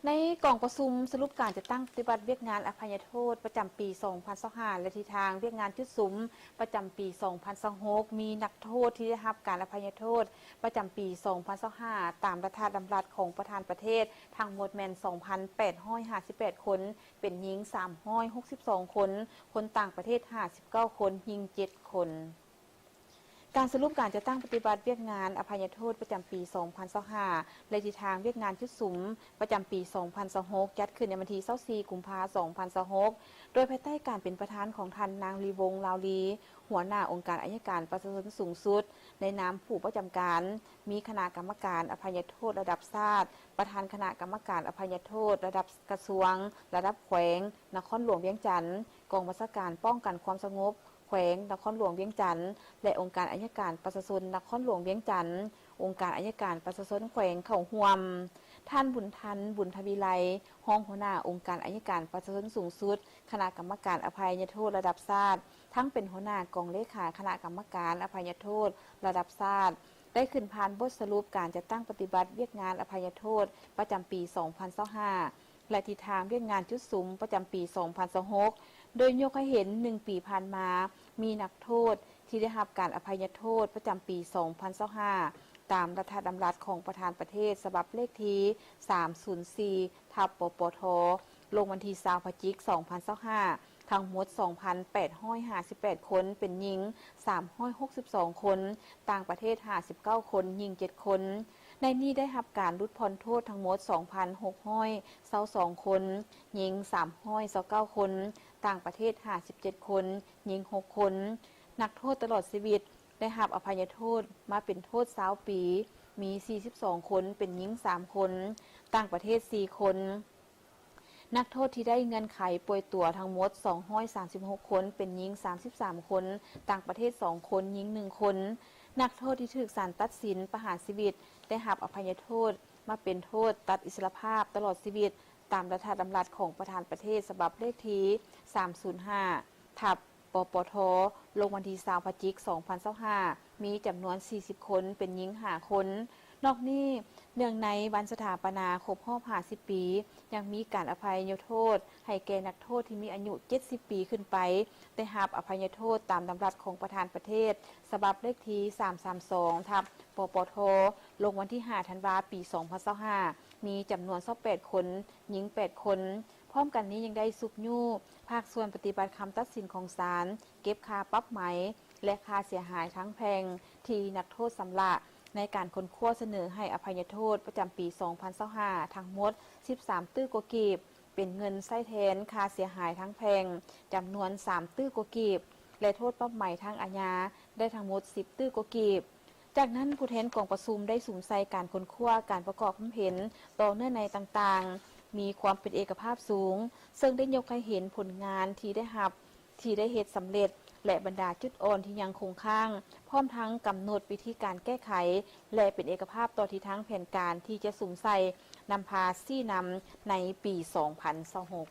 ໃນກອງປະຊຸມສະຫຼຸບການຈັດຕັ້ງປະຕິບັດວຽກງານອະໄພຍະໂທດປະຈຳປີສອງພັນຊາວຫ້າ ແລະ ທິດທາງວຽກງານຈຸດສຸມປະຈຳປີສອງພັນຊາວຫົກ ມີນັກໂທດທີ່ໄດ້ຮັບການອະໄພຍະໂທດປະຈຳປີສອງພັນຊາວຫ້າ ຕາມລັດຖະດຳລັດຂອງປະທານປະເທດ ທັງໝົດແມ່ນສອງພັນແປດຮ້ອຍຫ້າສິບແປດຄົນ, ເປັນຍິງສາມຮ້ອຍຫົກສິບສອງຄົນ, ຄົນຕ່າງປະເທດຫ້າສິບເກົ້າຄົນ, ຍິງເຈັດຄົນ. ການສະຫຼຸບການຈັດຕັ້ງປະຕິບັດວຽກງານອະໄພຍະໂທດປະຈຳປີສອງພັນຊາວຫ້າ ແລະ ທິດທາງວຽກງານຈຸດສຸມປະຈຳປີສອງພັນຊາວຫົກ ຈັດຂຶ້ນໃນວັນທີຊາວສີ່ ກຸມພາ ສອງພັນຊາວຫົກ ໂດຍພາຍໃຕ້ການເປັນປະທານຂອງທ່ານນາງ ລີວົງ ລາວລີ ຫົວໜ້າອົງການໄອຍະການປະຊາຊົນສູງສຸດ ໃນນາມຜູ້ປະຈຳການ, ມີຄະນະກຳມະການອະໄພຍະໂທດລະດັບຊາດ, ປະທານຄະນະກຳມະການອະໄພຍະໂທດລະດັບກະຊວງ, ລະດັບແຂວງ, ນະຄອນຫຼວງວຽງຈັນ, ກອງບັນຊາການປ້ອງກັນຄວາມສະຫງົບ ແຂວງນະຄອນຫຼວງວຽງຈັນ ແລະ ອົງການໄອຍະການປະຊາຊົນນະຄອນຫຼວງວຽງຈັນ, ອົງການໄອຍະການປະຊາຊົນແຂວງເຂົ້າຮ່ວມ. ທ່ານ ບຸນທັນ ບຸນທະວີໄລ ຮອງຫົວໜ້າອົງການໄອຍະການປະຊາຊົນສູງສຸດ ຄະນະກຳມະການອະໄພຍະໂທດລະດັບຊາດ, ທັງເປັນຫົວໜ້າກອງເລຂາຄະນະກຳມະການອະໄພຍະໂທດລະດັບຊາດ, ໄດ້ຂຶ້ນຜ່ານບົດສະຫຼຸບການຈັດຕັ້ງປະຕິບັດວຽກງານອະໄພຍະໂທດປະຈຳປີສອງພັນຊາວຫ້າ ແລະ ທິດທາງວຽກງານຈຸດສຸມປະຈຳປີສອງພັນຊາວຫົກ ໂດຍຍົກໃຫ້ເຫັນ ໜຶ່ງປີຜ່ານມາ ມີນັກໂທດທີ່ໄດ້ຮັບການອະໄພຍະໂທດປະຈຳປີສອງພັນຊາວຫ້າ ຕາມລັດຖະດຳລັດຂອງປະທານປະເທດ ສະບັບເລກທີສາມສູນສີ່ ທັບ ປປທ ລົງວັນທີຊາວ ພະຈິກ ສອງພັນຊາວຫ້າ ທັງໝົດສອງພັນແປດຮ້ອຍຫ້າສິບແປດຄົນ, ເປັນຍິງສາມຮ້ອຍຫົກສິບສອງຄົນ, ຕ່າງປະເທດຫ້າສິບເກົ້າຄົນ, ຍິງເຈັດຄົນ. ໃນນີ້ໄດ້ຮັບການຫຼຸດຜ່ອນໂທດທັງໝົດສອງພັນຫົກຮ້ອຍຊາວສອງຄົນ, ຍິງສາມຮ້ອຍຊາວເກົ້າຄົນ, ຕ່າງປະເທດຫ້າສິບເຈັດຄົນ, ຍິງຫົກຄົນ. ນັກໂທດຕະຫຼອດຊີວິດໄດ້ຮັບອະໄພຍະໂທດມາເປັນໂທດຊາວປີ ມີສີ່ສິບສອງຄົນ, ເປັນຍິງສາມຄົນ, ຕ່າງປະເທດສີ່ຄົນ. ນັກໂທດທີ່ໄດ້ເງື່ອນໄຂປ່ອຍຕົວທັງໝົດສອງຮ້ອຍສາມສິບຫົກຄົນ, ເປັນຍິງສາມສິບສາມຄົນ, ຕ່າງປະເທດສອງຄົນ, ຍິງໜຶ່ງຄົນ. ນັກໂທດທີ່ຖືກສານຕັດສິນປະຫານຊີວິດ ໄດ້ຮັບອະໄພຍະໂທດມາເປັນໂທດຕັດອິດສະຫຼະພາບຕະຫຼອດຊີວິດ ຕາມລັດຖະດຳລັດຂອງປະທານປະເທດ ສະບັບເລກທີສາມສູນຫ້າ ທັບ ປປທ ລົງວັນທີຊາວ ພະຈິກ ສອງພັນຊາວຫ້າ ມີຈຳນວນສີ່ສິບຄົນ, ເປັນຍິງຫ້າຄົນ. ນອກນີ້, ເນື່ອງໃນວັນສະຖາປະນາຄົບຮອບຫ້າສິບປີ, ຍັງມີການອະໄພຍະໂທດໃຫ້ແກ່ນັກໂທດທີ່ມີອາຍຸເຈັດສິບປີຂຶ້ນໄປ ໄດ້ຮັບອະໄພຍະໂທດຕາມດຳລັດຂອງປະທານປະເທດ ສະບັບເລກທີສາມສາມສອງ ທັບ ປປທ ລົງວັນທີຫ້າ ທັນວາ ປີສອງພັນຊາວຫ້າ ມີຈຳນວນຊາວແປດຄົນ, ຍິງແປດຄົນ. ພ້ອມກັນນີ້ຍັງໄດ້ຊຸກຍູ້ພາກສ່ວນປະຕິບັດຄຳຕັດສິນຂອງສານ, ເກັບຄ່າປັບໃໝ ແລະ ຄ່າເສຍຫາຍທາງແພ່ງທີ່ນັກໂທດຊຳລະ ໃນການຄົ້ນຄວ້າສະເໜີໃຫ້ອະໄພຍະໂທດປະຈຳປີສອງພັນຊາວຫ້າ ທັງໝົດສິບສາມຕື້ກວ່າກີບ, ເປັນເງິນໃຊ້ແທນຄ່າເສຍຫາຍທາງແພ່ງຈຳນວນສາມຕື້ກວ່າກີບ ແລະ ໂທດປັບໃໝທາງອາຍາໄດ້ທັງໝົດສິບຕື້ກວ່າກີບ. ຈາກນັ້ນ, ຜູ້ແທນກອງປະຊຸມໄດ້ສຸມໃສ່ການຄົ້ນຄວ້າ, ການປະກອບຄວາມເຫັນຕໍ່ເນື້ອໃນຕ່າງໆ ມີຄວາມເປັນເອກະພາບສູງ, ເຊິ່ງໄດ້ຍົກໃຫ້ເຫັນຜົນງານທີ່ໄດ້ຮັບ, ທີ່ໄດ້ເຮັດສຳເລັດ ແລະ ບັນດາຈຸດອ່ອນທີ່ຍັງຄົງຄ້າງ, ພ້ອມທັງກຳນົດວິທີການແກ້ໄຂ ແລະ ເປັນເອກະພາບຕໍ່ທິດທາງແຜນການທີ່ຈະສຸມໃສ່ນຳພາຊີ້ນຳໃນປີສອງພັນຊາວຫົກ.